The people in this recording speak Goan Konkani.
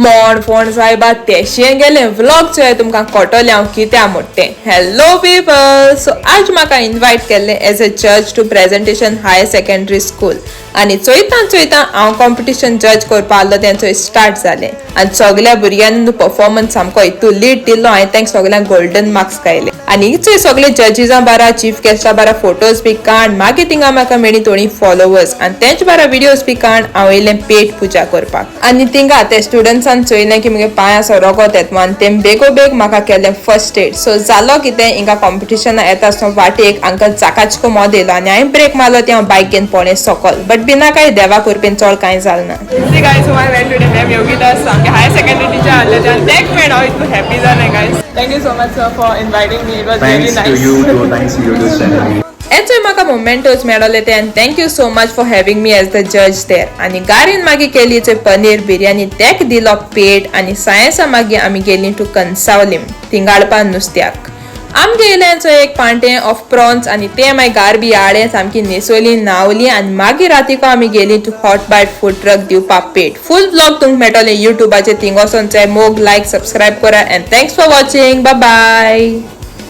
मोण फोण सायबा तेशें गेलें. व्लॉग चोय, तुमकां कळटलें हांव कित्या म्हणटें. हॅलो पीपल, सो आज म्हाका इनवायट केल्लें as a judge to Presentation Higher Secondary School आनी चोयता चोयता हांव कॉम्पिटिशन जज करपा आसलो तें चोय स्टार्ट जालें आनी सगल्या भुरग्यांनी परफॉर्मन्स सामको इतू लीड दिल्लो. हांवें तांकां सगल्यांक गोल्डन मार्क्स गायले आनी चोय सगळे जजीसां बारा, चीफ गेस्टा बारा फोटोज बी काड. मागीर थिंगा म्हाका मेळ्ळी थोडी फॉलोवर्स आनी तेंच बारा व्हिडियोज बी काड. हांव येयलें पेट पुजा करपाक आनी थिंगा ते स्टुडंट्सान चोयलें की मुगे पांय रगत येता आनी तें बेगोबेग म्हाका केलें फर्स्ट एड. सो जालो कितें, हिंगा कॉम्पिटिशना येता आसतना वाटेक हांकां जाकाचको मोद येयलो आनी हांवें ब्रेक मारलो, ती हांव बायक घेवन पोळें सकल. बट बिना कांय देवा कृपेन चड कांय जालें ना. See guys, who I went today, ma'am Yogita सामके हायर सेकंडरी टीचर आसले ते आनी तेक मेळ हांव इतलो हॅपी जालें guys. Thank you so much, sir, for inviting me. It was really Thanks to nice. you too. Thanks to you to send me. हेचोय म्हाका मोमेंटोज मेळोले ते आनी thank you so much for having me as the judge there. आनी गारीन मागीर केली चोय पनीर बिर्याणी, तेक दिलो पेट आनी सायन्सा मागीर आमी गेली टू कंसावलीम थिंगाडपा नुस्त्याक. आमगे येयलें एक पांटें ऑफ प्रॉन्स आनी ते मागीर गार बी हाडलें, सामकी न्हेसोली, न्हावली आनी मागीर रातीको आमी गेली to Hot Bite food truck दिवपाक पेट. फूल व्लॉग तुमकां मेळटलें युट्यूबाचेर. थिंग वचोन चोय. मोग, लायक, सबस्क्रायब करा and thanks for watching. Bye.